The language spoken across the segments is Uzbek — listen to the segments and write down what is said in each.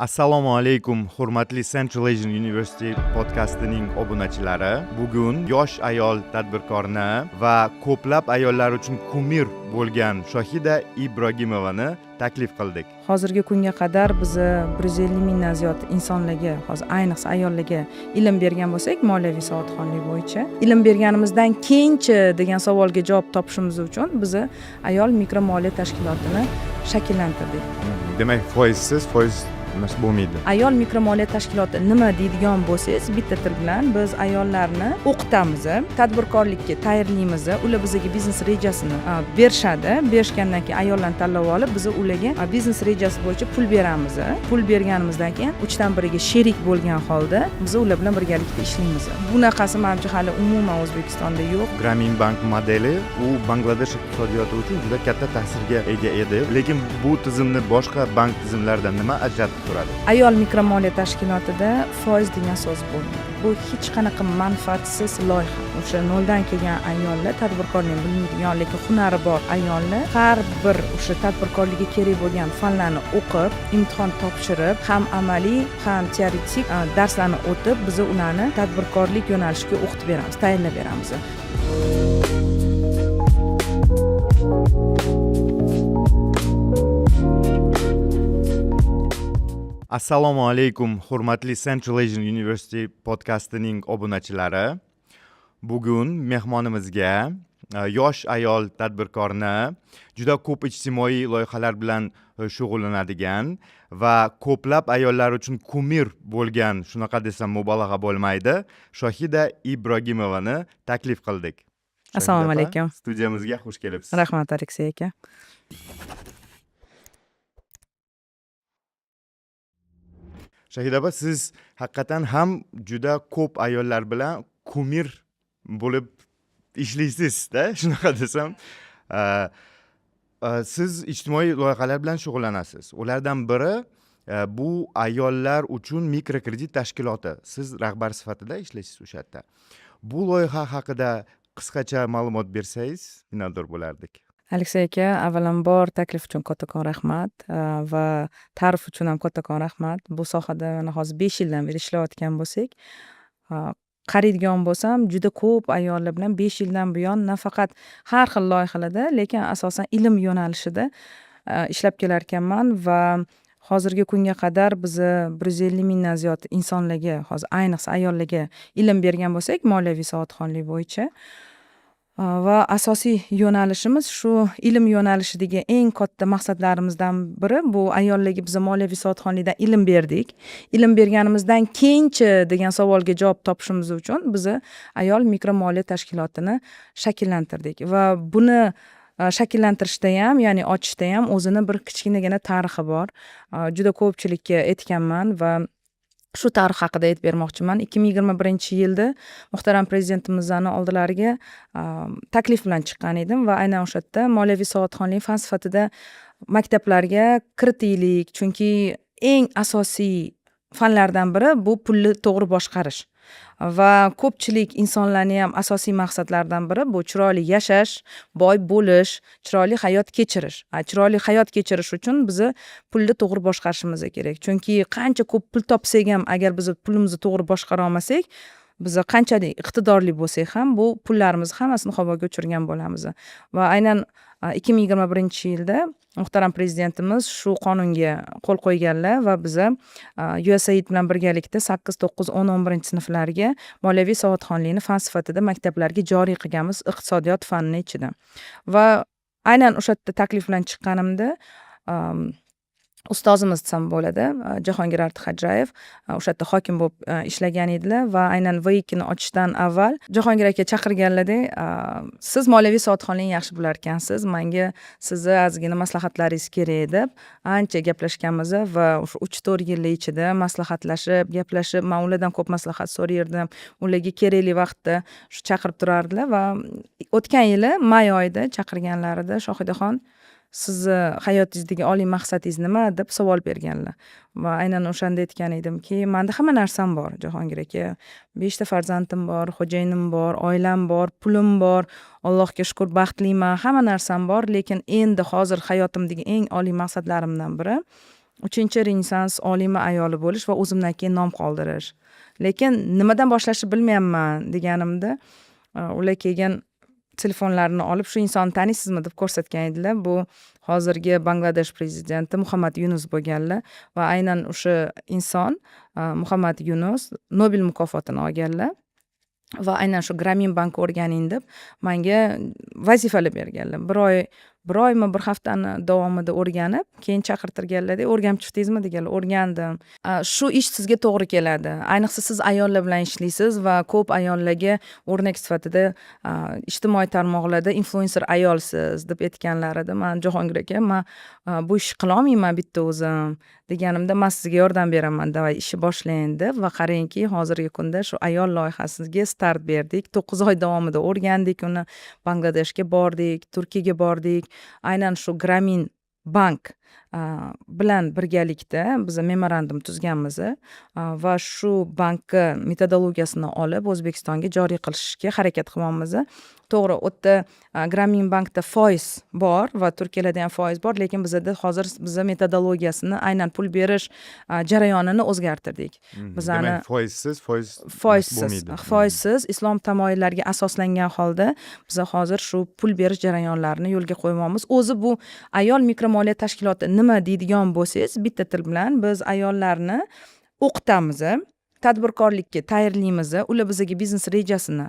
Assalomu alaykum, hurmatli Central Asian University podcastining obunachilari. Bugun yosh ayol tadbirkorni va ko'plab ayollar uchun kumir bo'lgan Shohida Ibrogimovani taklif qildik. Hozirgi kunga qadar biz 150 mingdan ziyod insonlarga, hozir ayniqsa ayollarga ilm bergan bo'lsak, moliyaviy savodxonlik bo'yicha ilm berganimizdan keyinchi degan savolga javob topishimiz uchun biz ayol mikromoliya tashkilotini shakllantirdik. Demak, foizsiz foiz bo'lmaydi. Ayol mikromoliya tashkiloti nima deydigan bo'lsangiz, bitta til bilan biz ayollarni o'qitamiz, tadbirkorlikka tayyorlaymiz, ular bizga biznes rejasini berishadi. Berishgandan keyin ayollarni tanlab olib, biz ularga biznes rejasi bo'yicha pul beramiz. Pul berganimizdan keyin 1/3ga sherik bo'lgan holda biz ular bilan birgalikda ishlaymiz. Bunaqasi menimcha hali umuman O'zbekistonda yo'q. Grameen Bank modeli u Bangladesh iqtisodiyoti uchun juda katta ta'sirga ega edi. Lekin bu tizimni boshqa bank tizimlaridan nima ajratib turadi? Ayol mikromoliya tashkilotida foiz degan so'z bo'lmaydi. Bu hech qanaqa manfaatsiz loyiha. O'sha noldan kelgan ayollar, tadbirkorlikni bilmaydigan, lekin hunari bor ayollar har bir o'sha tadbirkorlikka kerak bo'lgan fanlarni o'qib, imtihon topshirib, ham amaliy, ham teoretik darslarni o'tib, biz ularni tadbirkorlik yo'nalishiga o'qitib beramiz, tayyorlab beramiz. Assalomu alaykum, hurmatli Central Asian University podcastining obunachilari. Bugun mehmonimizga yosh ayol tadbirkorni, juda ko'p ijtimoiy loyihalar bilan shug'ullanadigan va ko'plab ayollar uchun kumir bo'lgan, shunaqa desam mubolag'a bo'lmaydi, Shohida Ibrogimovani taklif qildik. Assalomu alaykum. Studiyamizga xush kelibsiz. Rahmat, Aleksey aka. Shohida opa, siz haqiqatan ham juda ko'p ayollar bilan kumir bo'lib ishlaysiz-da, shunaqa desam. Siz ijtimoiy loyihalar bilan shug'ullanasiz. Ulardan biri bu ayollar uchun mikrokredit tashkiloti. Siz rahbar sifatida ishlaysiz o'sha yerda. Bu loyiha haqida qisqacha ma'lumot bersangiz, minnatdor bo'lardik. Aleksey aka, avvalambor taklif uchun kattakon rahmat va ta'rif uchun ham kattakon rahmat. Bu sohada mana hozir 5 yildan beri ishlayotgan bo'lsak, qaraydigan bo'lsam, juda ko'p ayollar bilan 5 yildan buyon nafaqat har xil loyihalarda, lekin asosan ilm yo'nalishida ishlab kelar ekanman va hozirgi kunga qadar biz 150 mingdan ziyod insonlarga, hozir ayniqsa ayollarga ilm bergan bo'lsak, moliyaviy savodxonlik bo'yicha. Va asosiy yo'nalishimiz shu ilm yo'nalishidagi eng katta maqsadlarimizdan biri bu ayollarga biz moliyaviy savodxonlikdan ilm berdik. Ilm berganimizdan keyinchi degan savolga javob topishimiz uchun biz ayol mikromoliya tashkilotini shakllantirdik va buni shakllantirishda ham, ya'ni ochishda ham o'zini bir kichkinagina tarixi bor. Juda ko'pchilikka aytganman va shu tarix haqida aytib bermoqchiman. 2021-yilda muhtaram prezidentimizning oldilariga taklif bilan chiqqan edim va aynan o'sha yerda moliyaviy savodxonlik fan sifatida maktablarga kiritaylik, chunki eng asosiy fanlardan biri bu pulni to'g'ri boshqarish. Va ko'pchilik insonlarning ham asosiy maqsadlaridan biri bu chiroyli yashash, boy bo'lish, chiroyli hayot kechirish. Chiroyli hayot kechirish uchun biz pulni to'g'ri boshqarishimiz kerak. Chunki qancha ko'p pul topsak ham, agar biz pulimizni to'g'ri boshqara olmasak, biz qanchalik iqtidorli bo'lsak ham, bu pullarimizni hammasini havoga uchirgan bo'lamiz. Va aynan 2021-yilda muhtaram prezidentimiz shu qonunga qo'l qo'yganlar va biza USAID bilan birgalikda 8, 9, 10, 11 sinflarga moliyaviy savodxonlikni fan sifatida maktablarga joriy qilganmiz iqtisodiyot fanini ichida. Va aynan o'sha yerda taklif bilan chiqqanimda ustozimiz desam bo'ladi, Jahongir Ortiqxo'jayev o'sha yerda hokim bo'lib ishlagan edilar va aynan V2 ni ochishdan avval Jahongir aka chaqirganlarda, siz moliyaviy savodxonlikni yaxshi bilar ekansiz, menga sizni ozgina maslahatlaringiz kerak deb ancha gaplashganmiz va o'sha 3-4 yil ichida maslahatlashib, gaplashib, men ulardan ko'p maslahat so'rayerdim, ularga kerakli vaqtda shu chaqirib turardilar va o'tgan yili may oyida chaqirganlarida Shohidaxon, sizni hayotingizdagi oliy maqsadingiz nima deb savol berganlar. Va aynan o'shanda aytgan edimki, menda hamma narsam bor, Jahongir aka. 5 ta farzandim bor, xo'jayinim bor, oilam bor, pulim bor, Allohga shukr baxtliman, hamma narsam bor, lekin endi hozir hayotimdagi eng oliy maqsadlarimdan biri Uchinchi Renessans olimi ayoli bo'lish va o'zimdan keyin nom qoldirish, lekin nimadan boshlashni bilmayapman, deganimda, ular keyin telefonlarini olib, "Shu insonni taniysizmi?" deb ko'rsatgan edilar. Bu hozirgi Bangladesh prezidenti Muhammad Yunus bo'lganlar va aynan o'sha inson, Muhammad Yunus, Nobel mukofotini olganlar va aynan shu Gramin bank o'rganing deb manga vazifalar berganlar. Bir oy, bir oymi, bir haftani davomida o'rganib, keyin chaqirtirganlarda, "O'rganib chiqdingizmi?" deganlar. "O'rgandim". "Shu ish sizga to'g'ri keladi, ayniqsa siz ayollar bilan ishlaysiz va ko'p ayollarga o'rnak sifatida ijtimoiy tarmoqlarda influenser ayolsiz", deb aytganlarida, man: "Jahongir aka, man bu ishni qilolmayman bitta o'zim", deganimda, "Man sizga yordam beraman, давай, ishni boshlang", deb. Va qarangki, hozirgi kunda shu ayol loyihasiga start berdik. 9 oy davomida o'rgandik uni, Bangladeshga bordik, Turkiyaga bordik. Aynan shu Gramin bank bilan birgalikda biza memorandum tuzganmiz va shu bankni metodologiyasini olib, O'zbekistonga joriy qilishga harakat qilyapmiz. To'g'ri, u yerda, Gramin bankda foiz bor va Turkiyalarda ham foiz bor, lekin bizada hozir biza metodologiyasini, aynan pul berish jarayonini o'zgartirdik. Bizani demak, foizsiz, foiz Foizsiz. bo'lmaydi. Foizsiz, islom tamoyillariga asoslangan holda biza hozir shu pul berish jarayonlarini yo'lga qo'yyapmiz. O'zi bu ayol mikromoliya tashkiloti nima deydigan bo'lsangiz, bitta til bilan biz ayollarni o'qitamiz, tadbirkorlikka tayyorlaymiz. Ular bizga biznes rejasini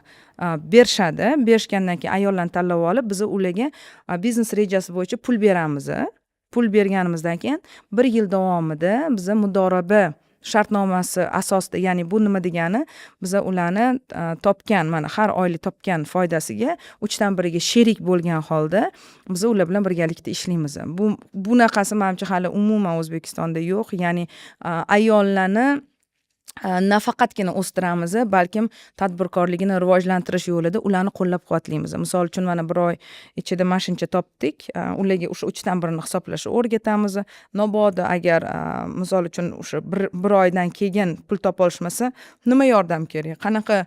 berishadi. Berishgandan keyin ayollarni tanlab olib, biza ularga biznes rejasi bo'yicha pul beramiz. Pul berganimizdan keyin bir yil davomida biza mudoraba shartnomasi asosida, ya'ni bu nima degani, biza ularni topgan, mana, har oylik topgan foydasiga uchdan biriga sherik bo'lgan holda biza ular bilan birgalikda ishlaymiz. Bu bunaqasi, manimcha, hali umuman O'zbekistonda yo'q. Ya'ni ayollarni nafaqatgina o'stiramiz, balkim tadbirkorligini rivojlantirish yo'lida ularni qo'llab quvvatlaymiz. Misol uchun, mana, bir oy ichida mana shuncha topdik, ularga o'sha uchdan birini hisoblashni o'rgatamiz. Mabodo agar, misol uchun, o'sha bir oydan keyin pul topolishmasa, nima yordam kerak, qanaqa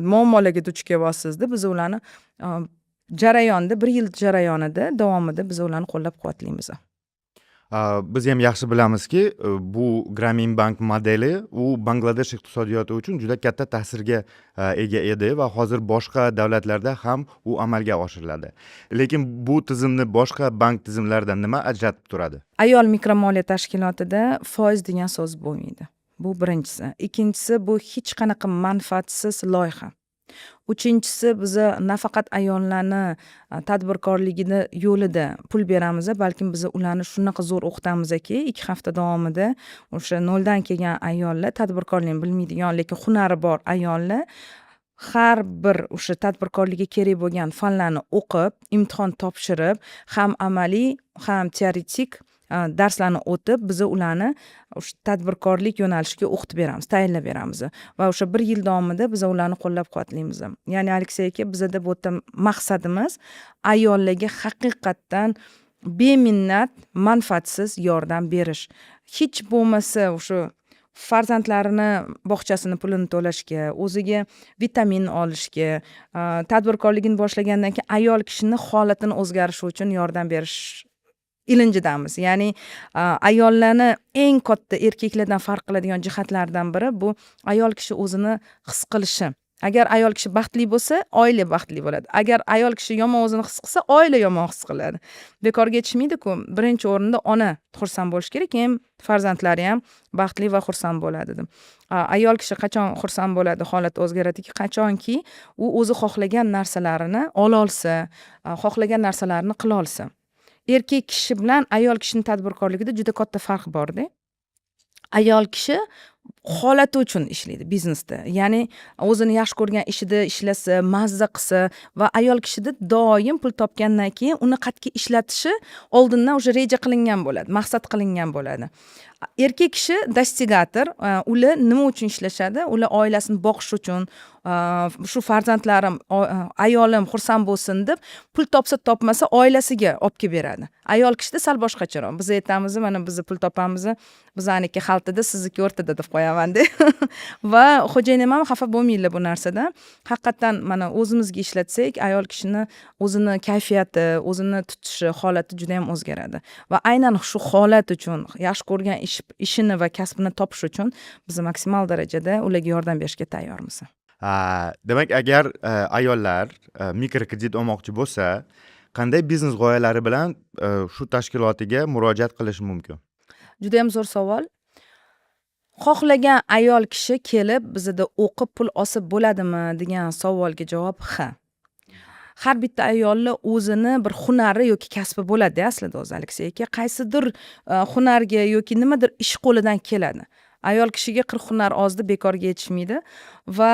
muammolarga duch kelyapsiz deb, biz ularni jarayonda, bir yil jarayonida davomida biz ularni qo'llab quvvatlaymiz. Biz ham yaxshi bilamizki, bu Gramin bank modeli u Bangladesh iqtisodiyoti uchun juda katta ta'sirga ega edi va hozir boshqa davlatlarda ham u amalga oshiriladi. Lekin bu tizimni boshqa bank tizimlaridan nima ajratib turadi? Ayol mikromoliya tashkilotida foiz degan so'z bo'lmaydi, bu birinchisi. Ikkinchisi, bu hech qanaqa manfaatsiz loyiha. Uchinchisi, biza nafaqat ayollarni tadbirkorligini yo'lida pul beramiz, balkim biza ularni shunaqa zo'r o'qitamizki, 2 hafta davomida o'sha noldan kelgan ayollar, tadbirkorlikni bilmaydigan, lekin hunari bor ayollar har bir o'sha tadbirkorlikka kerak bo'lgan fanlarni o'qib, imtihon topshirib, ham amaliy, ham teoretik darslarni o'tib, biza ularni o'sha tadbirkorlik yo'nalishiga o'qitib beramiz, tayinlab beramiz va o'sha bir yil davomida biza ularni qo'llab quvvatlaymiz. Ya'ni, Aleksey aka, bizada bu yerda maqsadimiz ayollarga haqiqatdan beminnat, manfaatsiz yordam berish. Hech bo'lmasa o'sha farzandlarini bog'chasini pulini to'lashga, o'ziga vitamin olishga, tadbirkorligini boshlagandan keyin ayol kishini holatini o'zgarishi uchun yordam berish ilinjidamiz. Ya'ni ayollarni eng katta erkaklardan farq qiladigan jihatlaridan biri bu ayol kishi o'zini his qilishi. Agar ayol kishi baxtli bo'lsa, oila baxtli bo'ladi. Agar ayol kishi yomon o'zini his qilsa, oila yomon his qiladi. Bekorga aytishmaydiku, birinchi o'rinda ona xursand bo'lishi kerak, keyin farzandlari ham baxtli va xursand bo'ladi deb. Ayol kishi qachon xursand bo'ladi, holati o'zgaradiki, qachonki u o'zi xohlagan narsalarini ololsa, xohlagan narsalarini qilolsa. Erkak kishi bilan ayol kishini tadbirkorligida juda katta farq borda. Ayol kishi holati uchun ishlaydi biznesda, ya'ni o'zini yaxshi ko'rgan ishida ishlasa, mazza qilsa va ayol kishida doim pul topgandan keyin uni qayerga ishlatishi oldindan уже reja qilingan bo'ladi, maqsad qilingan bo'ladi. Erkak kishi достигатор. Ular nima uchun ishlashadi? Ular oilasini boqish uchun, shu farzandlarim, ayolim xursand bo'lsin deb pul topsa, topmasa, oilasiga olib kelib beradi. Ayol kishida sal boshqacharoq. Biz aytamiz, mana, biz pul topamiz, bizaniki xaltada, sizniki o'rtada, deb qo'yamanda. Va xo'jayinim ham xafa bo'lmanglar bu narsadan. Haqiqatdan, mana, o'zimizga ishlatsak, ayol kishini o'zini kayfiyati, o'zini tutishi, holati juda yam o'zgaradi. Va aynan shu holat uchun, yaxshi ko'rgan ishini va kasbini topish uchun biz maksimal darajada ularga yordam berishga tayyormiz. Demak, agar ayollar mikrokredit olmoqchi bo'lsa, qanday biznes g'oyalari bilan shu tashkilotiga murojaat qilishi mumkin? Judayam zo'r savol. Xohlagan ayol kishi kelib, bizada o'qib, pul olsa bo'ladimi degan savolga javob: ha. Har bitta ayolni o'zini bir hunari yoki kasbi bo'ladi aslida o'zi, Aleksey aka. Qaysidir hunarga yoki nimadir ish qo'lidan keladi. Ayol kishiga qirq hunar oz deb bekorga aytishmaydi. Va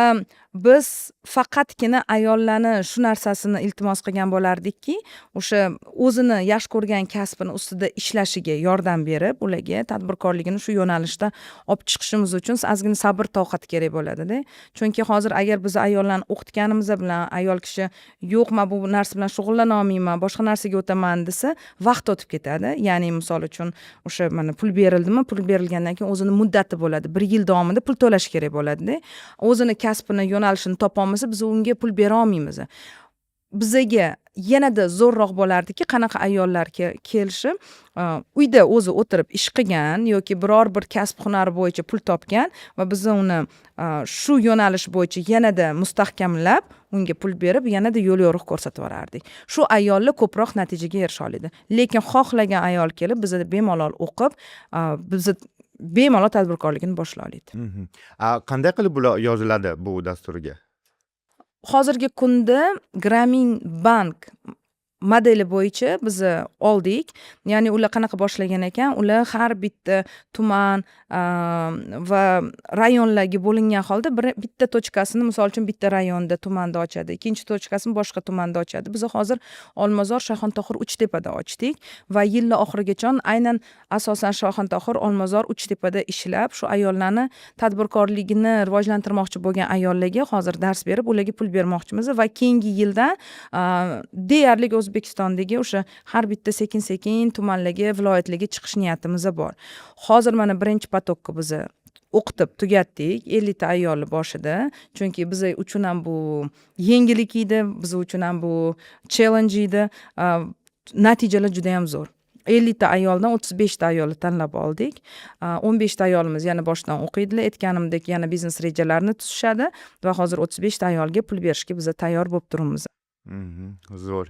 biz faqatgina ayollarni shu narsasini iltimos qilgan bo'lardikki, o'sha o'zini yaxshi ko'rgan kasbini ustida ishlashiga yordam berib, ularga tadbirkorligini shu yo'nalishda olib chiqishimiz uchun ozgina sabr toqat kerak bo'ladida. Chunki hozir agar biz ayollarni o'qitganimiz bilan ayol kishi "Yo'q, man bu narsa bilan shug'ullana olmayman, boshqa narsaga o'taman", desa, vaqt o'tib ketadi. Ya'ni, misol uchun, o'sha, mana, pul berildimi, pul berilgandan keyin o'zini muddati bo'ladi, bir yil davomida pul to'lash kerak bo'ladida. O'zini kasbini, yo'nalishini topolmasa, biz unga pul bera olmaymiz. Bizaga yanada zo'rroq bo'lardiki, qanaqa ayollar kelishi, uyda o'zi o'tirib ish qilgan yoki biror bir kasb hunar bo'yicha pul topgan va biz uni shu yo'nalish bo'yicha yanada mustahkamlab, unga pul berib, yanada yo'l yo'riq ko'rsatib yuborardik. Shu ayollar ko'proq natijaga erisha oladi. Lekin xohlagan ayol kelib, bizada bemalol o'qib, biza bemalol tadbirkorligini boshlay oladi. Qanday qilib bular yoziladi bu dasturga? Hozirgi kunda Gramin bank modeli bo'yicha biza oldik. Ya'ni ular qanaqa boshlagan ekan? Ular har bitta tuman va rayonlarga bo'lingan holda bir bitta точка sini, misol uchun, bitta rayonda, tumanda ochadi, ikkinchi точка sini boshqa tumanda ochadi. Biz hozir Olmazor, Shayxontohur, Uchtepada ochdik va yilni oxirigacha aynan asosan Shayxontohur, Olmazor, Uchtepada ishlab, shu ayollarni tadbirkorligini rivojlantirmoqchi bo'lgan ayollarga hozir dars berib, ularga pul bermoqchimiz. Va keyingi yildan deyarli O'zbekistondagi o'sha har bitta sekin sekin tumanlarga, viloyatlarga chiqish niyatimiz bor. Hozir, mana, birinchi поток ka biza o'qitib tugatdik 50 ta ayolni boshida, chunki biza uchun ham bu yengillik edi, biz uchun ham bu challenge edi. Natijalar juda yam zo'r. 50 ta ayoldan 35 ta ayolni tanlab oldik. 15 ta ayolimiz yana boshdan o'qiydilar, aytganimdek, yana biznes rejalarini tuzishadi va hozir 35 ta ayolga pul berishga biza tayyor bo'lib turibmiz. Zo'r.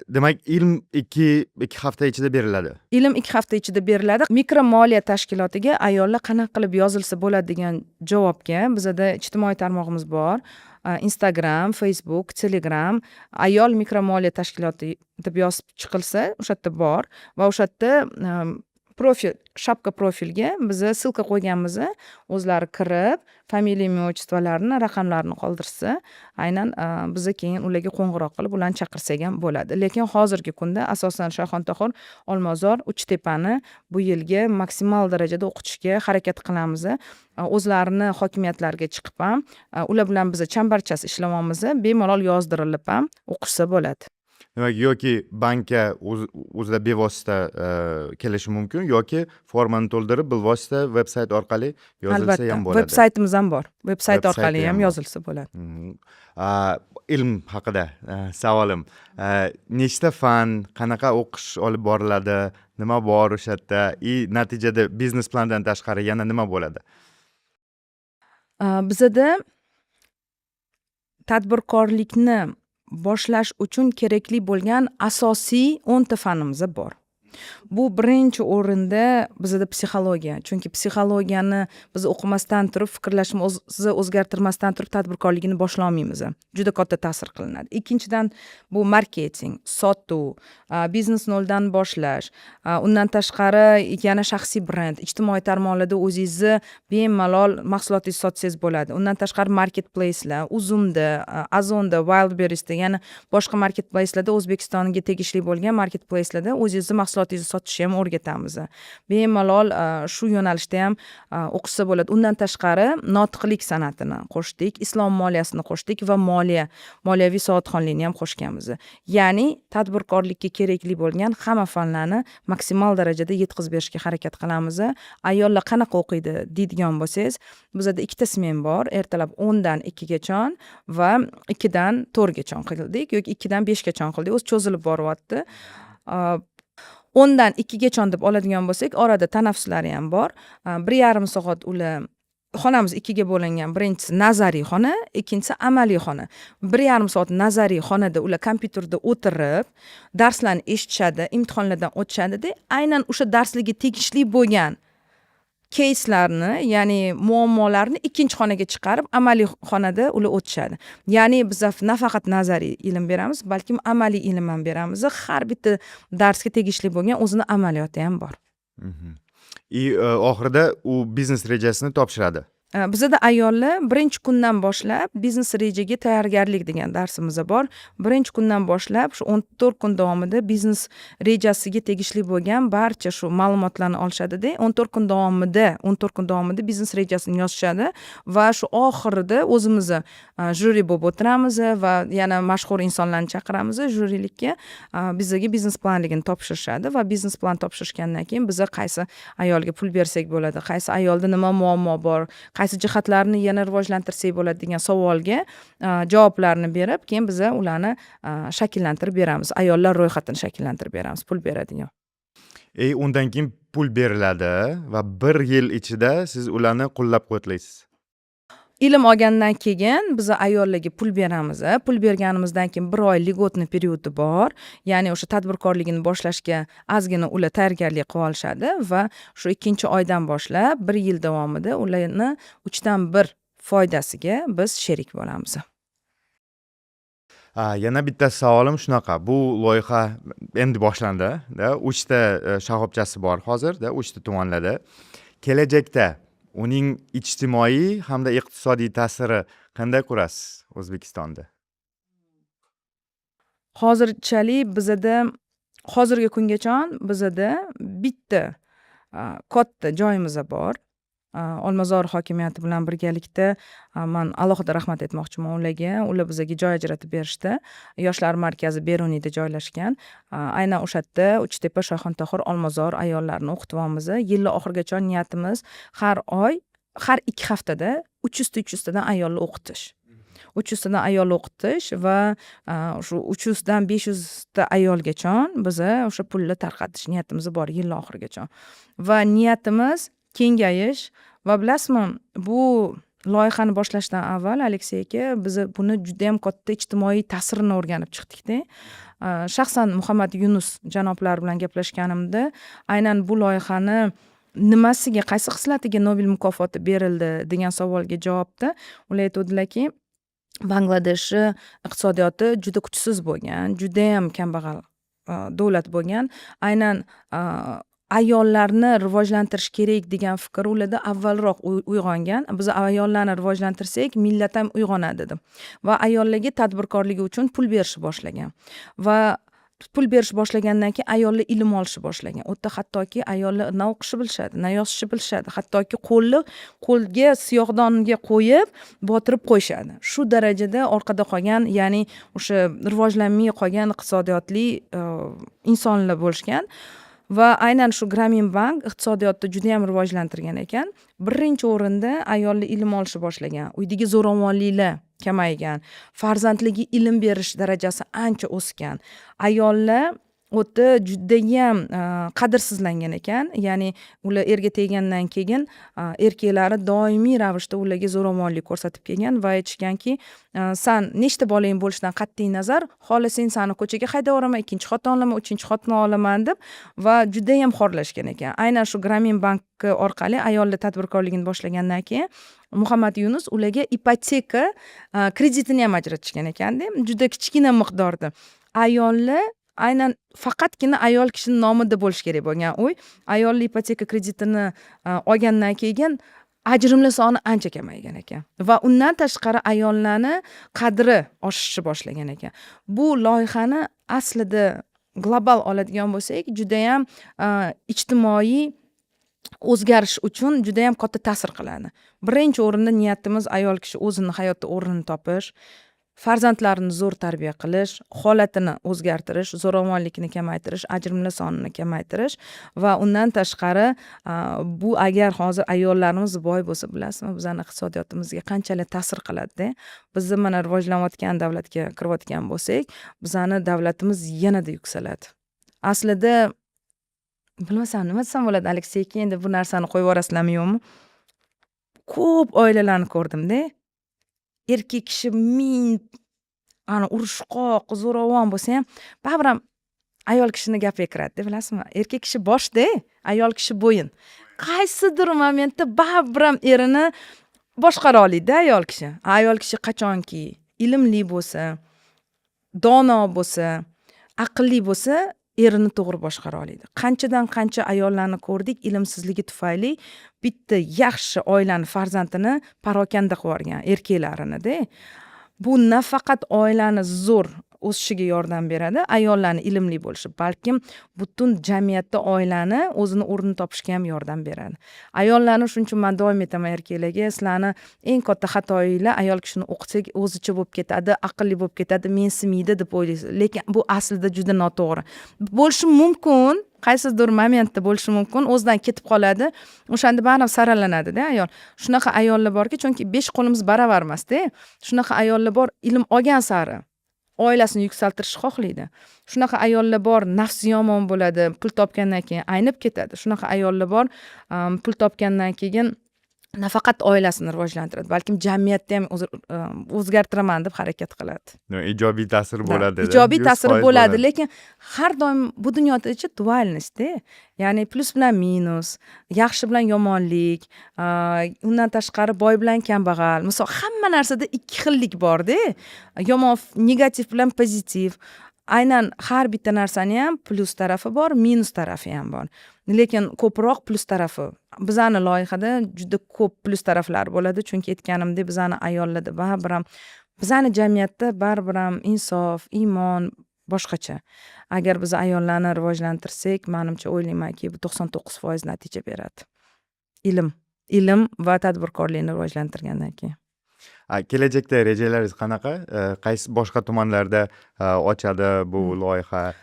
Demak, ilm 2 hafta ichida beriladi. Ilm 2 hafta ichida beriladi. Mikromoliya tashkilotiga ayollar qanaqa qilib yozilsa bo'ladi degan javobga, bizada ijtimoiy tarmog'imiz bor: Instagram, Facebook, Telegram. "Ayol mikromoliya tashkiloti" deb yozib chiqilsa, o'sha yerda bor va o'sha yerda profil, шапка profilga biza ссылка qo'yganmiz. O'zlari kirib, фамилия, имя, отчество larini, raqamlarini qoldirsa, aynan biza keyin ularga qo'ng'iroq qilib, ularni chaqirsak ham bo'ladi. Lekin hozirgi kunda asosan Shayxontohur, Olmazor, Uchtepani bu yilgi maksimal darajada o'qitishga harakat qilamiz. O'zlarini hokimiyatlariga chiqib ham, ular bilan biza chambarchas ishlayapmiz, bemalol yozdirilib ham o'qishsa bo'ladi. Demak, yoki bankka o'zida bevosita kelishi mumkin yoki formani to'ldirib, bilvosita veb sayt orqali yozilsa ham bo'ladi. Veb saytimiz ham bor, veb sayt Veb orqali sayti ham ham bor. yozilsa bo'ladi. Ilm haqida savolim. Nechta fan, qanaqa o'qish olib boriladi, nima bor o'sha yerda и natijada biznes plandan tashqari yana nima bo'ladi? Bizada tadbirkorlikni boshlash uchun kerakli bo'lgan asosiy 10 ta fanimiz bor. Bu birinchi o'rinda bizada psixologiya, chunki psixologiyani biz o'qimasdan turib, fikrlashimizni o'zgartirmasdan turib tadbirkorligini boshlolmaymiz, juda katta ta'sir qilinadi. Ikkinchidan, bu marketing, sotuv, biznes noldan boshlash, undan tashqari yana shaxsiy brend, ijtimoiy tarmoqlarda o'zingizni bemalol mahsulotingizni sotsangiz bo'ladi. Undan tashqari marketplacelar, Uzumda, Ozonda, Wildberriesda, yana boshqa marketplacelarda, O'zbekistonga tegishli bo'lgan marketplacelarda o'zingizni mahsulotingizni Mahsulotingizni sotishni ham o'rgatamiz. Bemalol shu yo'nalishda ham o'qishsa bo'ladi. Undan tashqari, notiqlik san'atini qo'shdik, islom moliyasini qo'shdik va moliyaviy savodxonlikni ham qo'shganmiz. Ya'ni tadbirkorlikka kerakli bo'lgan hamma fanlarni maksimal darajada yetkazib berishga harakat qilamiz. Ayollar qanaqa o'qiydi deydigan bo'lsangiz, bizada ikkita smen bor: ertalab 10dan 2gacha va 2dan 4gacha qildik yoki 2dan 5gacha qildik, o'zi cho'zilib boryapti. 10dan 2gacha deb oladigan bo'lsak, orada tanaffuslari ham bor, 1,5 soat. Ular, xonamiz ikkiga bo'lingan: birinchisi nazariy xona, ikkinchisi amaliy xona. 1,5 soat nazariy xonada ular kompyuterda o'tirib darslarni eshitishadi, imtihonlardan o'tishadida, aynan o'sha darslarga tegishli bo'lgan keyslarni, ya'ni muammolarni ikkinchi xonaga chiqarib, amaliy xonada ular o'tishadi. Ya'ni biza nafaqat nazariy ilm beramiz, balkim amaliy ilm ham beramiz. Har bitta darsga tegishli bo'lgan o'zini amaliyoti ham bor. И oxirida u biznes rejasini topshiradi. Bizada ayollar birinchi kundan boshlab biznes rejaga tayyorgarlik degan darsimiz bor. Birinchi kundan boshlab shu 14 kun davomida biznes rejasiga tegishli bo'lgan barcha shu ma'lumotlarni olishadida, 14 kun davomida biznes rejasini yozishadi va shu oxirida o'zimiz jyuri bo'lib o'tiramiz va yana mashhur insonlarni chaqiramiz jyurilikka. Bizaga biznes planligini topshirishadi va biznes plan topshirishgandan keyin biza qaysi ayolga pul bersak bo'ladi, qaysi ayolda nima muammo bor, qaysi jihatlarni yana rivojlantirsak bo'ladi degan savolga javoblarni berib, keyin biza ularni shakllantirib beramiz, ayollar ro'yxatini shakllantirib beramiz pul beradigan. И undan keyin pul beriladi va bir yil ichida siz ularni qo'llab quvvatlaysiz. Ilm olgandan keyin biza ayollarga pul beramiz. Pul berganimizdan keyin bir oy льготный период i bor, ya'ni o'sha tadbirkorligini boshlashga ozgina ular tayyorgarlik qilib olishadi va shu ikkinchi oydan boshlab bir yil davomida ularni 1/3 foydasiga biz sherik bo'lamiz. Yana bitta savolim shunaqa: bu loyiha endi boshlandi da, uchta shoxobchasi bor hozirda uchta tumanlarda. Kelajakda uning ijtimoiy hamda iqtisodiy ta'siri qanday ko'rasiz O'zbekistonda? Hozirchalik bizada, hozirgi kungacha bizada bitta katta joyimiz bor. Olmazor hokimiyati bilan birgalikda, man alohida rahmat aytmoqchiman ularga, ular bizaga joy ajratib berishdi. Yoshlar markazi Beruniyda joylashgan. Aynan o'sha yerda Uchtepa, Shayxontohur, Olmazor ayollarini o'qityapmiz. Yilni oxirigacha niyatimiz har oy, har 2 haftada 300 ta, 300 tadan ayolni o'qitish, 300 tadan ayolni o'qitish va shu 300dan 500 ta ayolgacha biza o'sha pulni tarqatish niyatimiz bor yilni oxirigacha. Va niyatimiz kengayish. Va bilasizmi, bu loyihani boshlashdan avval, Aleksey aka, biza buni judayam katta ijtimoiy ta'sirini o'rganib chiqdikda. Shaxsan Muhammad Yunus janoblari bilan gaplashganimda, aynan bu loyihani nimasiga, qaysi xislatiga Nobel mukofoti berildi degan savolga javobda ular aytuvdilarki, Bangladeshni iqtisodiyoti juda kuchsiz bo'lgan, judayam kambag'al davlat bo'lgan. Aynan ayollarni rivojlantirish kerak degan fikr ularda avvalroq uyg'ongan. Biz ayollarni rivojlantirsak, millat ham uyg'onadi deb va ayollarga tadbirkorligi uchun pul berishni boshlagan. Va pul berish boshlagandan keyin ayollar ilm olishni boshlagan. U yerda hattoki ayollar na o'qishni bilishadi, na yozishni bilishadi, hattoki qo'lni qo'lga siyohdonga qo'yib botirib qo'yishadi. Shu darajada orqada qolgan, ya'ni o'sha rivojlanmay qolgan iqtisodiyotli insonlar bo'lishgan. Va aynan shu Gramin bank iqtisodiyotni judayam rivojlantirgan ekan. Birinchi o'rinda ayollar ilm olishni boshlagan, uydagi zo'ravonliklar kamaygan, farzandlarga ilm berish darajasi ancha o'sgan. Ayollar u yerda judayam qadrsizlangan ekan, ya'ni ular erga teggandan keyin erkaklari doimiy ravishda ularga zo'ravonlik ko'rsatib kelgan va aytishganki, san nechta bolang bo'lishidan qat'iy nazar, xohlasang, sani ko'chaga haydab yuboraman, ikkinchi xotin olaman, uchinchi xotin olaman deb va judayam xorlashgan ekan. Aynan shu Gramin banki orqali ayollar tadbirkorligini boshlagandan keyin Muhammad Yunus ularga ipoteka kreditini ham ajratishgan ekanda, juda kichkina miqdorda. Ayollar aynan faqatgina ayol kishini nomida bo'lishi kerak bo'lgan uy, ayollar ipoteka kreditini olgandan keyin ajrimlar soni ancha kamaygan ekan va undan tashqari ayollarni qadri oshishni boshlagan ekan. Bu loyihani aslida Global oladigan bo'lsak, judayam ijtimoiy o'zgarish uchun judayam katta ta'sir qiladi. Birinchi o'rinda niyatimiz ayol kishi o'zini hayotda o'rnini topish, farzandlarini zo'r tarbiya qilish, holatini o'zgartirish, zo'ravonlikni kamaytirish, ajrimlar sonini kamaytirish va undan tashqari, bu agar hozir ayollarimiz boy bo'lsa, bilasizmi, bizani iqtisodiyotimizga qanchalik ta'sir qiladida. Bizni mana rivojlanayotgan davlatga kirayotgan bo'lsak, bizani davlatimiz yanada yuksaladi. Aslida bilmasam, nima desam bo'ladi, Aleksey aka, endi bu narsani qo'yib yuborasizlarmi, yo'qmi, ko'p oilalarni ko'rdimda, erkak kishi ming ana urushqoq, zo'ravon bo'lsa ham, baribir ham ayol kishini gapiga kiradida. Bilasizmi, erkak kishi boshda, ayol kishi bo'yin. Qaysidir momentda baribir ham erini boshqara oladida ayol kishi. Ayol kishi qachonki ilmli bo'lsa, dono bo'lsa, aqlli bo'lsa, erini to'g'ri boshqara oladi. Qanchadan qancha ayollarni ko'rdik, ilmsizligi tufayli bitta yaxshi oilani farzandini parokanda qilib yuborgan erkaklarinida. Bu nafaqat oilani zo'r o'sishiga yordam beradi ayollarni ilmli bo'lishi, balkim butun jamiyatda oilani o'zini o'rnini topishiga ham yordam beradi ayollarni. Shuning uchun man doim aytaman erkaklarga: sizlarni eng katta xatoyinglar, ayol kishini o'qitsak, o'zicha bo'lib ketadi, aqlli bo'lib ketadi, mensimaydi deb o'ylaysiz. Lekin bu aslida juda noto'g'ri. Bo'lishi mumkin, qaysidir momentda bo'lishi mumkin, o'zidan ketib qoladi, o'shanda baribir saralanadida ayol. Shunaqa ayollar borki, chunki besh qo'limiz baravar emasda, shunaqa ayollar bor, ilm olgan sari oilasini yuksaltirishni xohlaydi. Shunaqa ayollar bor, nafsi yomon bo'ladi, pul topgandan keyin aynib ketadi. Shunaqa ayollar bor, pul topgandan keyin nafaqat oilasini rivojlantiradi, balkim jamiyatni ham o'zgartiraman deb harakat qiladi. Ijobiy ta'sir bo'ladi. Ijobiy ta'siri bo'ladi, lekin har doim bu dunyodachi дуальность da, ya'ni plyus bilan minus, yaxshi bilan yomonlik, undan tashqari boy bilan kambag'al, misol, hamma narsada ikki xillik borda, yomon, negativ bilan pozitiv. Aynan har bitta narsani ham plyus tarafi bor, minus tarafi ham bor, lekin ko'proq plyus tarafi. Bizani loyihada juda ko'p plyus taraflar bo'ladi, chunki aytganimdek, bizani ayollarda baribir ham, bizani jamiyatda baribir ham insof, iymon boshqacha. Agar biz ayollarni rivojlantirsak, manimcha, o'ylaymanki, bu 99% natija beradi, ilm va tadbirkorlikni rivojlantirgandan keyin. Kelajakda rejalaringiz qanaqa? Qaysi boshqa tumanlarda ochadi bu loyiha?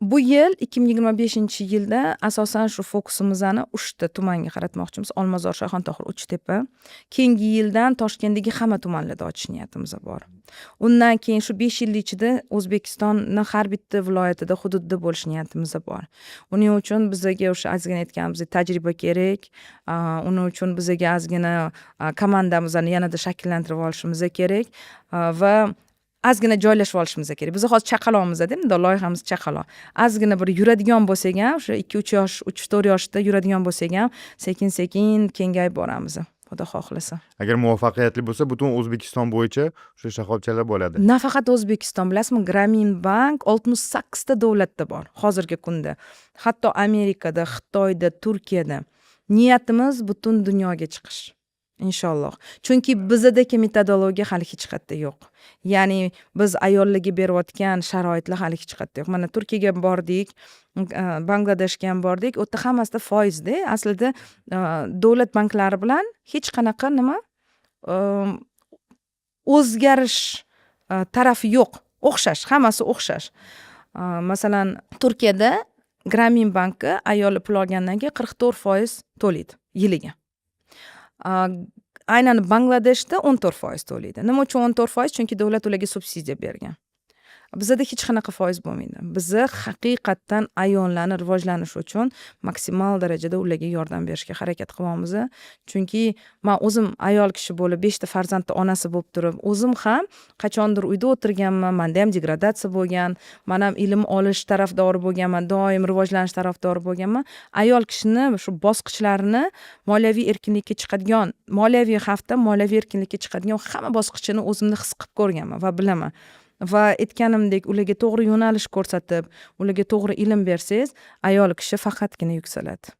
Bu yil, 2025-yilda asosan shu fokusimizni uchta tumanga qaratmoqchimiz: Olmazor, Shayxontohur, Uchtepa. Keyingi yildan Toshkentdagi hamma tumanlarda ochish niyatimiz bor. Undan keyin shu 5 yil ichida O'zbekistonni har bitta viloyatida, hududida bo'lish niyatimiz bor. Uning uchun bizaga o'sha ozgina aytganimizdek tajriba kerak. Uning uchun bizaga ozgina komandamizni yanada shakllantirib olishimiz kerak va ozgina joylashib olishimiz kerak. Biz hozir chaqaloqmizda, bundoq loyihamiz chaqaloq. Ozgina bir yuradigan bo'lsak ham, o'sha 2-3 yosh, 3-4 yoshda yuradigan bo'lsak ham, sekin sekin kengayib boramiz, xudo xohlasa. Agar muvaffaqiyatli bo'lsa, butun O'zbekiston bo'yicha o'sha shoxobchalar bo'ladi. Nafaqat O'zbekiston, bilasizmi, Gramin bank 68 ta davlatda bor hozirgi kunda, hatto Amerikada, Xitoyda, Turkiyada. Niyatimiz butun dunyoga chiqish, inshaalloh, chunki bizadagi metodologiya hali hech qayerda yo'q, ya'ni biz ayollarga berayotgan sharoitlar hali hech qayerda yo'q. Mana Turkiyaga bordik, Bangladeshga ham bordik, u yerda hammasida foizda. Aslida davlat banklari bilan hech qanaqa nima o'zgarish tarafi yo'q, o'xshash, hammasi o'xshash. Masalan, Turkiyada Gramin banki ayollar pul olgandan keyin 44% to'laydi yiliga. Aynan Bangladeshda 14% to'laydi. Nima uchun 14%? Chunki davlat ularga subsidiya bergan. Bizada hech qanaqa foiz bo'lmaydi. Biza haqiqatdan ayollarni rivojlanishi uchun maksimal darajada ularga yordam berishga harakat qilyapmiz, chunki man o'zim ayol kishi bo'lib, beshta farzandni onasi bo'lib turib, o'zim ham qachondir uyda o'tirganman, manda ham degradatsiya bo'lgan, man ham ilm olish tarafdori bo'lganman, doim rivojlanish tarafdori bo'lganman. Ayol kishini shu bosqichlarini, moliyaviy erkinlikka chiqadigan, moliyaviy xavfdan moliyaviy erkinlikka chiqadigan hamma bosqichini o'zimda his qilib ko'rganman va bilaman. Va aytganimdek, ularga to'g'ri yo'nalish ko'rsatib, ularga to'g'ri ilm bersangiz, ayol kishi faqatgina yuksaladi.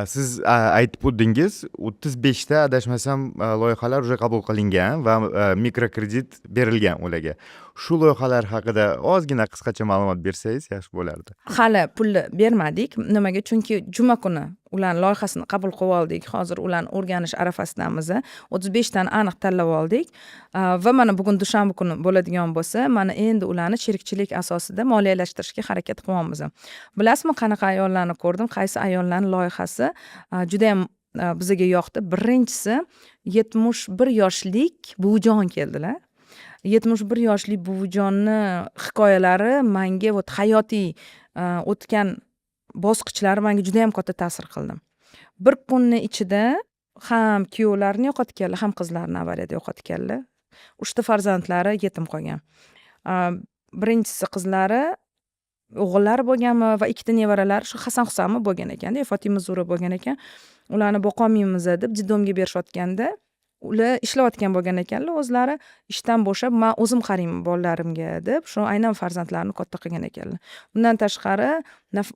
Siz aytib o'tdingiz, 35 ta, adashmasam, loyihalar уже qabul qilingan va mikrokredit berilgan ularga. Shu loyihalar haqida ozgina qisqacha ma'lumot bersangiz, yaxshi bo'lardi. Hali pulni bermadik. Nimaga? Chunki juma kuni ularni loyihasini qabul qilib oldik. Hozir ularni o'rganish arafasidamiz. 35 tani aniq tanlab oldik va mana bugun dushanba kuni bo'ladigan bo'lsa, mana endi ularni sherikchilik asosida moliyalashtirishga harakat qilyapmiz. Bilasizmi, qanaqa ayollarni ko'rdim, qaysi ayollarni loyihasi judayam bizaga yoqdi? Birinchisi, 71 yoshlik buvijon keldilar. 71 yoshli buvijonni hikoyalari manga, вот, hayotiy o'tgan bosqichlari manga judayam katta ta'sir qildi. Bir kunni ichida ham kuyovlarini yo'qotganlar, ham qizlarini avariyada yo'qotganlar. Uchta farzandlari yetim qolgan. Birinchisi qizlari, o'g'illari bo'lganmi va ikkita nevaralari, shu Hasan Husanmi bo'lgan ekanda, Fotima Zura bo'lgan ekan. Ularni boqolmaymiz deb детдом ga berishayotganda, ular ishlayotgan bo'lgan ekanlar. O'zlari ishdan bo'shab, "Man o'zim qarayman bolalarimga", deb shu aynan farzandlarini katta qilgan ekanlar. Undan tashqari,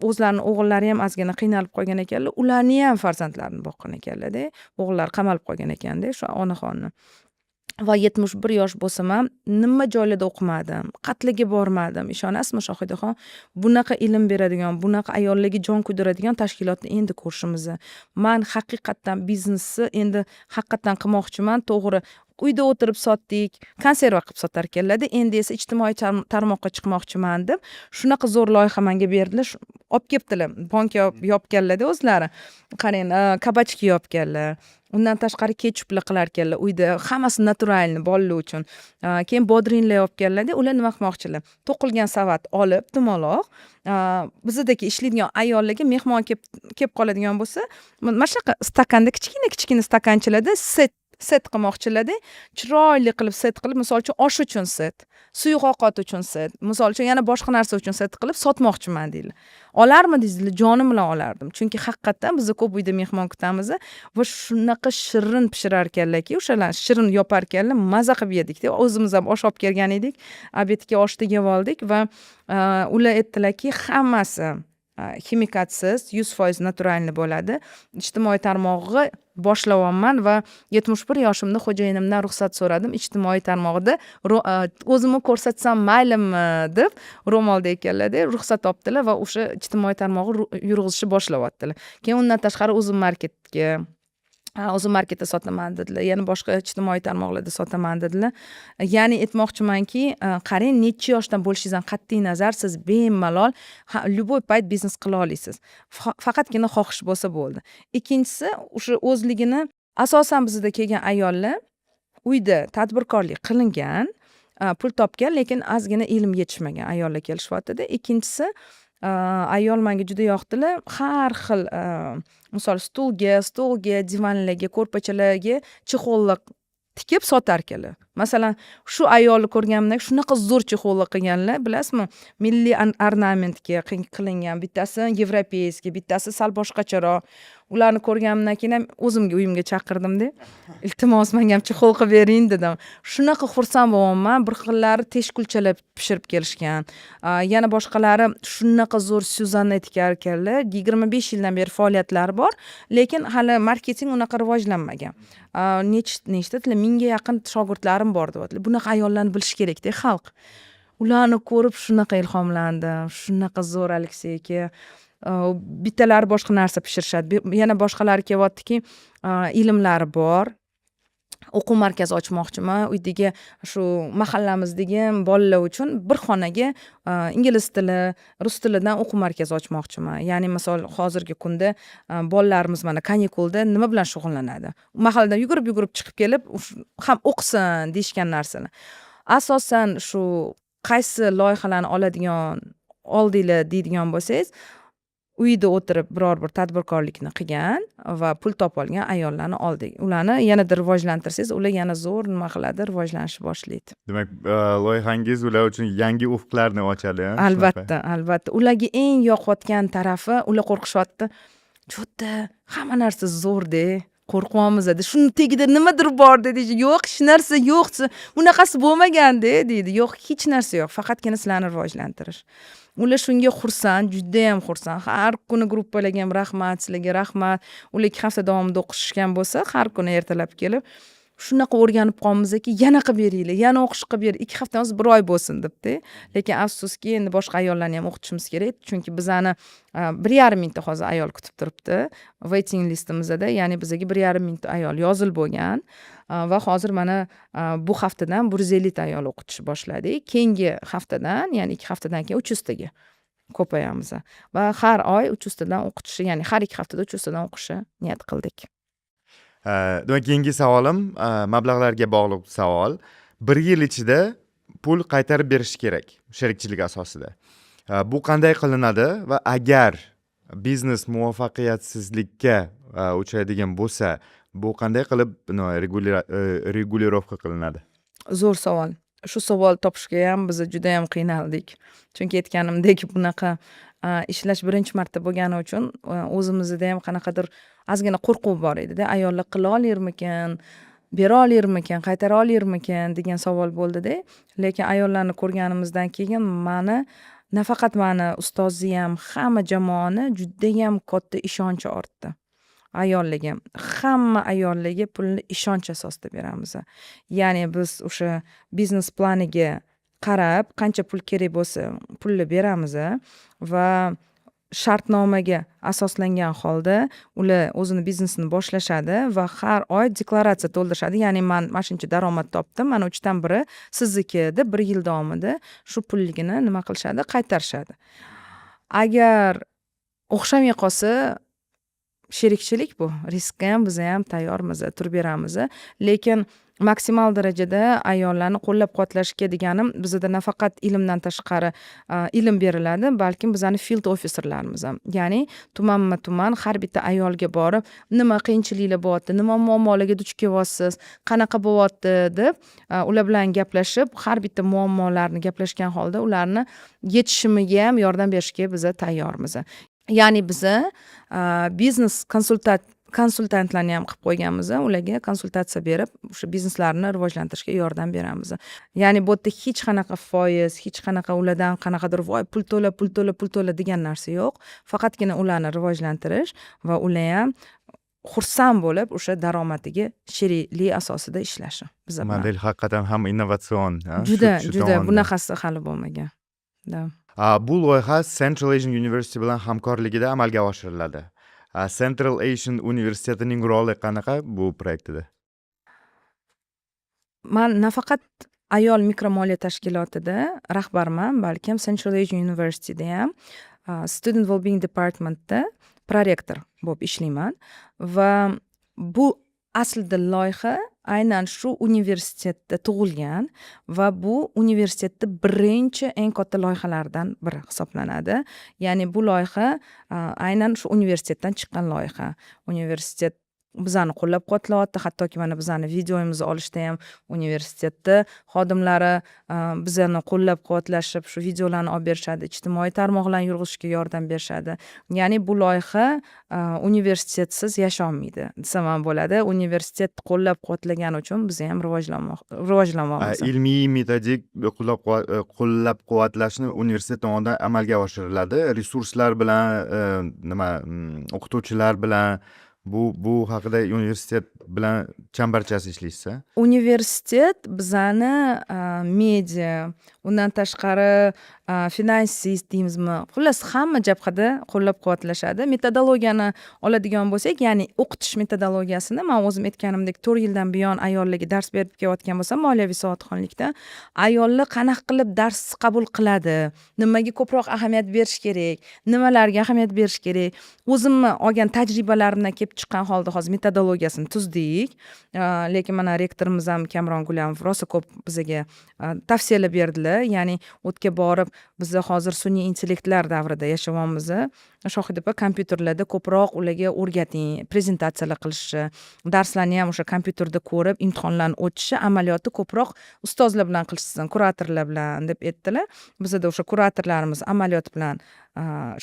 o'zlarini o'g'illari ham ozgina qiynalib qolgan ekanlar, ularni ham farzandlarini boqqan ekanlarda. O'g'illari qamalib qolgan ekanda shu onaxonni. Va 71 yosh bo'lsam ham, nima joylarda o'qimadim, qayerlarga bormadim, ishonasizmi, Shohidaxon, bunaqa ilm beradigan, bunaqa ayollarga jon kuydiradigan tashkilotni endi ko'rishimiz. Man haqiqatdan biznesni endi haqiqatdan qilmoqchiman. To'g'ri, uyda o'tirib sotdik, konserva qilib sotar ekanlarda. Endi esa ijtimoiy tarmoqqa chiqmoqchiman deb, shunaqa zo'r loyiha manga berdilar, olib kelibdilar, banka yopganlarda o'zlari. Qarang, кабачки yopganlar. Undan tashqari, ketchuplar qilar ekanlar uyda, hammasi натуральный, bolalar uchun. Keyin bodringlar yopganlarda. Ular nima qilmoqchilar? To'qilgan savat olib, dumaloq, bizadagi ishlaydigan ayollarga mehmon kelib qoladigan bo'lsa, mana shunaqa stakanda, kichkina kichkina stakanchalarda set set qilmoqchilarda. Chiroyli qilib set qilib, misol uchun, osh uchun set, suyuq ovqat uchun set, misol uchun, yana boshqa narsa uchun set qilib sotmoqchiman deydilar. Olarmidingiz dedilar. Jonim bilan olardim, chunki haqiqatdan biz ko'p uyda mehmon kutamiz va shunaqa shirin pishirar ekanlarki, o'shalar shirin yopar ekanlar, maza qilib yedikda. O'zimiz ham osh olib kelgan edik, обед ga oshni yeb oldik. Va ular aytdilarki, hammasi ximikatsiz, 100% натуральный bo'ladi. Ijtimoiy tarmog'i boshlayapman va 71 yoshimda xo'jayinimdan ruxsat so'radim, ijtimoiy tarmoqda o'zimni ko'rsatsam maylimi deb. Ro'molda ekanlarda, ruxsat topdilar va o'sha ijtimoiy tarmog'i yurg'izishni boshlayaptilar. Keyin undan tashqari, O'zim marketda sotaman dedilar, yana boshqa ijtimoiy tarmoqlarda sotaman dedilar. Ya'ni aytmoqchimanki, qarang, necha yoshdan bo'lishingizdan qat'iy nazar, siz bemalol любой payt biznes qila olasiz, faqatgina xohish bo'lsa bo'ldi. Ikkinchisi, o'sha o'zligini, asosan bizda kelgan ayollar uyda tadbirkorlik qilingan, pul topgan, lekin ozgina ilm yetishmagan ayollar kelishyaptida. Ikkinchisi, ayol manga juda yoqdilar. Har xil, misol, stulga, stolga, divanlarga, ko'rpachalarga чехол lar tikib sotar ekanlar. Masalan, shu ayolni ko'rganimdan, shunaqa zo'r чехол lar qilganlar, bilasizmi, milliy ornamentga qilingan, bittasi европейский, bittasi sal boshqacharoq. Ularni ko'rganimdan keyin ham o'zimga uyimga chaqirdimda, "Iltimos, manga ham чехол qilib bering", dedim. Shunaqa xursand bo'lyapman. Bir xillari teshkulchalar pishirib kelishgan, yana boshqalari shunaqa zo'r сюзанне tikar ekanlar. 25 yildan beri faoliyatlari bor, lekin hali marketing unaqa rivojlanmagan. Nechta mingga yaqin shogirdlarim bor deyaptilar. Bunaqa ayollarni bilishi kerakda xalq. Ularni ko'rib shunaqa ilhomlandim, shunaqa zo'r, Aleksey aka. Bittalari boshqa narsa pishirishadi, yana boshqalari kelyaptiki, ilmlari bor, o'quv markazi ochmoqchiman, uydagi shu mahallamizdagi bolalar uchun bir xonaga ingliz tili, rus tilidan o'quv markazi ochmoqchiman. Ya'ni, misol, hozirgi kunda bolalarimiz mana kanikulda nima bilan shug'ullanadi? Mahalladan yugurib yugurib chiqib kelib ham o'qisin deyishgan narsalar. Asosan shu qaysi loyihalarni oladigan oldinglar deydigan bo'lsangiz, uyida o'tirib biror bir tadbirkorlikni qilgan va pul topolgan ayollarni oldik. Ularni yanada rivojlantirsangiz, ular yana zo'r nima qiladi, rivojlanishni boshlaydi. Demak, loyihangiz ular uchun yangi ufqlarni ochadi, a? Albatta, albatta. Ularga eng yoqayotgan tarafi, ular qo'rqishyapti, "Чё-то hamma narsa zo'rda, qo'rqyapmiz, shuni tagida nimadir bor", dedi. "Yo'q, hech narsa yo'q, bunaqasi bo'lmaganda", deydi. "Yo'q, hech narsa yo'q, faqatgina sizlarni rivojlantirish". Ular shunga xursand, judayam xursand. Har kuni gruppalarga ham rahmat, sizlarga rahmat. Ular 2 hafta davomida o'qishgan bo'lsa, har kuni ertalab kelib, shunaqa o'rganib qolibmizki, yana qilib beringlar, yana o'qish qilib ber, 2 hafta emas, bir oy bo'lsin, debdi. Lekin afsuski, endi boshqa ayollarni ham o'qitishimiz kerak, chunki bizani 1,5 mingta hozir ayol kutib turibdi waiting listimizda, ya'ni bizaga 1,5 mingta ayol yozilib bo'lgan. Va hozir mana bu haftadan 150 ta ayol o'qitishni boshladik. Keyingi haftadan, ya'ni 2 haftadan keyin 300 taga ko'payamiz va har oy 300 tadan o'qitishni, ya'ni har 2 haftada 300 tadan o'qishni niyat qildik. Demak, keyingi savolim mablag'larga bog'liq savol. Bir yil ichida pul qaytarib berish kerak sherikchilik asosida. Bu qanday qilinadi va agar biznes muvaffaqiyatsizlikka uchraydigan bo'lsa, bu qanday qilib регулировка qilinadi? Zo'r savol. Shu savol topishga ham biz judayam qiynaldik, chunki aytganimdek, bunaqa ishlash birinchi marta bo'lgani uchun o'zimizda ham qanaqadir ozgina qo'rquv bor edida. Ayollar qila olarmikin, bera olarmikin, qaytara olarmikin degan savol bo'ldida. Lekin ayollarni ko'rganimizdan keyin mani, nafaqat mani, ustozni ham, hamma jamoani judayam katta ishonchi ortdi ayollarga. Hamma ayollarga pulni ishonch asosida beramiz, ya'ni biz o'sha biznes planiga qarab, qancha pul kerak bo'lsa, pulni beramiz va shartnomaga asoslangan holda ular o'zini biznesini boshlashadi va har oy deklaratsiya to'ldirishadi, ya'ni man mana shuncha daromad topdim, mana uchdan biri sizniki, deb bir yil davomida shu pulligini nima qilishadi, qaytarishadi. Agar o'xshamay qolsa, sherikchilik bu, riskka ham bizayam tayyormiz, turib beramiz. Lekin maksimal darajada ayollarni qo'llab quvvatlashga deganim, bizada nafaqat ilmdan tashqari ilm beriladi, balkim bizani field officerlarimiz ham, ya'ni tumanma tuman har bitta ayolga borib, nima qiyinchiliklar bo'lyapti, nima muammolarga duch kelyapsiz, qanaqa bo'lyapti, deb ular bilan gaplashib, har bitta muammolarni gaplashgan holda ularni yechishimiga ham yordam berishga biza tayyormiz. Ya'ni biza biznes konsultantlarni ham qilib qo'yganmiz, ularga konsultatsiya berib, o'sha bizneslarini rivojlantirishga yordam beramiz. Ya'ni bu yerda hech qanaqa foiz, hech qanaqa ulardan qanaqadir voy, pul to'la, pul to'la, pul to'la degan narsa yo'q. Faqatgina ularni rivojlantirish va ular ham xursand bo'lib, o'sha daromadiga sheriklik asosida ishlashi biza bilan. Model haqiqatan ham innovatsion. Juda, juda, bunaqasi hali bo'lmagan, да. Bu loyiha Central Asian University bilan hamkorligida amalga oshiriladi. Central Asian universitetining roli qanaqa bu proyektida? Man nafaqat ayol mikromoliya tashkilotida rahbarman, balkim Central Asian Universityda ham Student Wellbeing Departmentda prorektor bo'lib ishlayman va bu aslida loyiha aynan shu universitetda tug'ilgan va bu universitetda birinchi eng katta loyihalardan biri hisoblanadi. Ya'ni bu loyiha aynan shu universitetdan chiqqan loyiha. Universitet bizani qo'llab quvvatlayapti, hattoki mana bizani videomizni olishda ham universitetda xodimlari bizani qo'llab quvvatlashib, shu videolarni olib berishadi, ijtimoiy tarmoqlarni yurg'izishga yordam berishadi. Ya'ni bu loyiha universitetsiz yasholmaydi desam ham bo'ladi. Universitet qo'llab quvvatlagani uchun biza ham rivojlanyapmiz. Ilmiy, metodik qo'llab quvvatlashni universitet tomonidan amalga oshiriladi resurslar bilan, nima, o'qituvchilar bilan. Bu haqida universitet bilan chambarchas ishlaysiz, a? Universitet bizani media, undan tashqari finansist deymizmi, xullas, hamma jabhada qo'llab quvvatlashadi. Metodologiyani oladigan bo'lsak, ya'ni o'qitish metodologiyasini, man o'zim aytganimdek, 4 yildan buyon ayollarga dars berib kelayotgan bo'lsam moliyaviy savodxonlikda, ayollar qanaqa qilib dars qabul qiladi, nimaga ko'proq ahamiyat berish kerak, nimalarga ahamiyat berish kerak, o'zimni olgan tajribalarimdan kelib chiqqan holda hozir metodologiyasini tuzdik. Lekin mana rektorimiz ham, Kamron Gulyamov rosa ko'p bizaga tavsiyalar berdilar. Ya'ni o'tga borib, biza hozir sun'iy intellektlar davrida yashayapmiz, Shohida opa, kompyuterlarda ko'proq ularga o'rgating, prezentatsiyalar qilishni, darslarni ham o'sha kompyuterda ko'rib imtihonlarni o'tishi, amaliyotni ko'proq ustozlar bilan qilishsin, kuratorlar bilan, deb aytdilar. Bizada o'sha kuratorlarimiz amaliyot bilan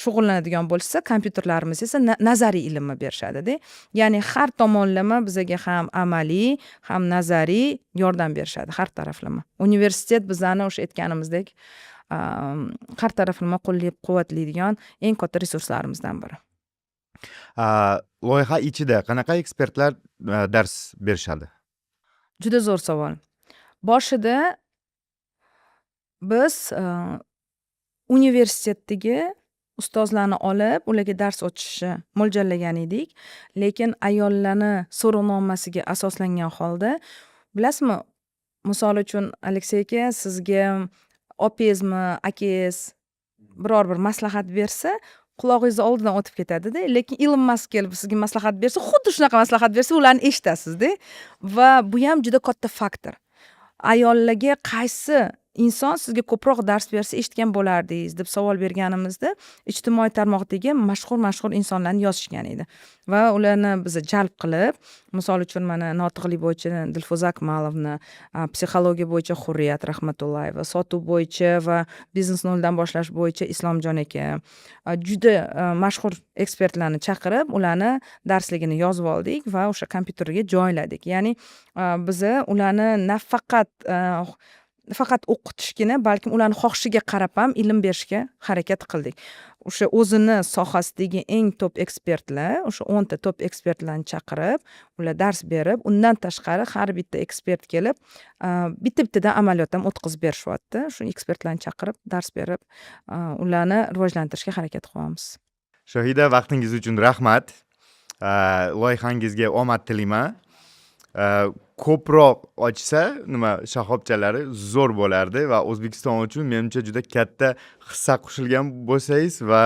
shug'ullanadigan bo'lishsa, kompyuterlarimiz esa nazariy ilmni berishadida. Ya'ni har tomonlama bizaga ham amaliy, ham nazariy yordam berishadi, har taraflama universitet bizani o'sha aytganimizdek. har taraflama qo'llab quvvatlaydigan eng katta resurslarimizdan biri. Loyiha ichida qanaqa ekspertlar dars berishadi? Juda zo'r savol. Boshida biz universitetdagi ustozlarni olib, ularga dars o'tishni mo'ljallagan edik. Lekin ayollarni so'rovnomasiga asoslangan holda, bilasizmi, misol uchun, Aleksey aka, sizga opangizmi, akangiz biror bir maslahat bersa, qulog'ingizni oldidan o'tib ketadida. Lekin Ilon Mask kelib sizga maslahat bersa, xuddi shunaqa maslahat bersa, ularni eshitasizda. Va bu ham juda katta faktor. Ayollarga qaysi inson sizga ko'proq dars bersa, eshitgan bo'lardingiz, deb savol berganimizda, ijtimoiy tarmoqdagi mashhur mashhur insonlarni yozishgan edi va ularni biz jalb qilib, misol uchun, mana notiqlik bo'yicha Dilfuza Akmalovna, psixologiya bo'yicha Hurriyat Rahmatullayeva, sotuv bo'yicha va biznes noldan boshlash bo'yicha Islomjon aka, juda mashhur ekspertlarni chaqirib, ularni darsligini yozib oldik va o'sha kompyuterga joyladik. Ya'ni biza ularni nafaqat faqat o'qitishgina, balkim ularni xohishiga qarab ham ilm berishga harakat qildik. O'sha o'zini sohasidagi eng top ekspertlar, o'sha 10 ta top ekspertlarni chaqirib, ular dars berib, undan tashqari har bitta ekspert kelib, bitta bittadan amaliyot ham o'tkazib berishyapti. Shu ekspertlarni chaqirib, dars berib, ularni rivojlantirishga harakat qilyapmiz. Shohida, vaqtingiz uchun rahmat. Loyihangizga omad tilayman. Ko'proq ochsa nima shoxobchalari, zo'r bo'lardi va O'zbekiston uchun, menimcha, juda katta hissa qo'shilgan bo'lsangiz va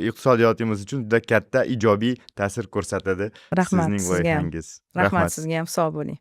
iqtisodiyotimiz uchun juda katta ijobiy ta'sir ko'rsatadi Rahmat sizning sizga ham. loyihangiz. Rahmat sizga ham, sog' bo'ling.